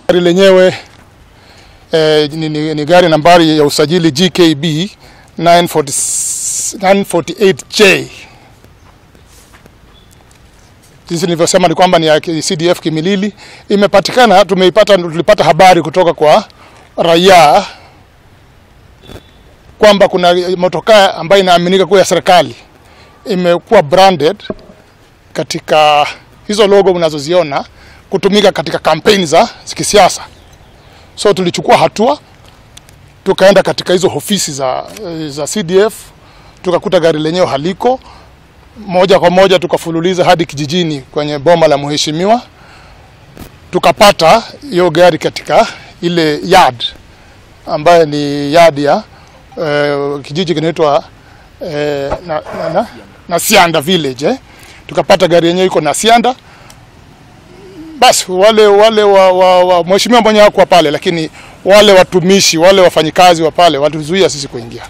Gari lenyewe ni gari nambari ya usajili GKB 948J. Jinsi nilivyosema ni kwamba ni ya CDF Kimilili. Imepatikana, tulipata habari kutoka kwa raia kwamba kuna motokaa ambayo inaaminika kuwa ya serikali imekuwa branded katika hizo logo mnazoziona kutumika katika kampeni za kisiasa. So tulichukua hatua, tukaenda katika hizo ofisi za CDF, tukakuta gari lenyewe haliko. Moja kwa moja tukafululiza hadi kijijini kwenye boma la mheshimiwa, tukapata hiyo gari katika ile yard ambayo ni yard ya kijiji kinaitwa Nasianda village. Tukapata gari yenyewe iko Nasianda. Basi wale wa mheshimiwa mwenyewe hakuwa pale, lakini wale watumishi, wale wafanyikazi wa pale walizuia sisi kuingia.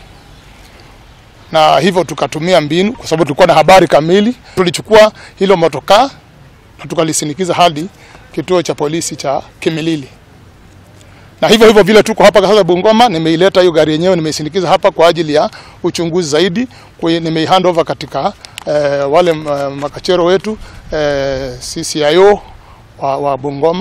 Na hivyo tukatumia mbinu kwa sababu tulikuwa na habari kamili. Tulichukua hilo motokaa na tukalisinikiza hadi kituo cha polisi cha Kimilili. Na hivyo hivyo vile tuko hapa sasa Bungoma, nimeileta hiyo gari yenyewe, nimeisindikiza hapa kwa ajili ya uchunguzi zaidi. Kwa hiyo nimei over katika wale makachero wetu CCIO wa Bungoma.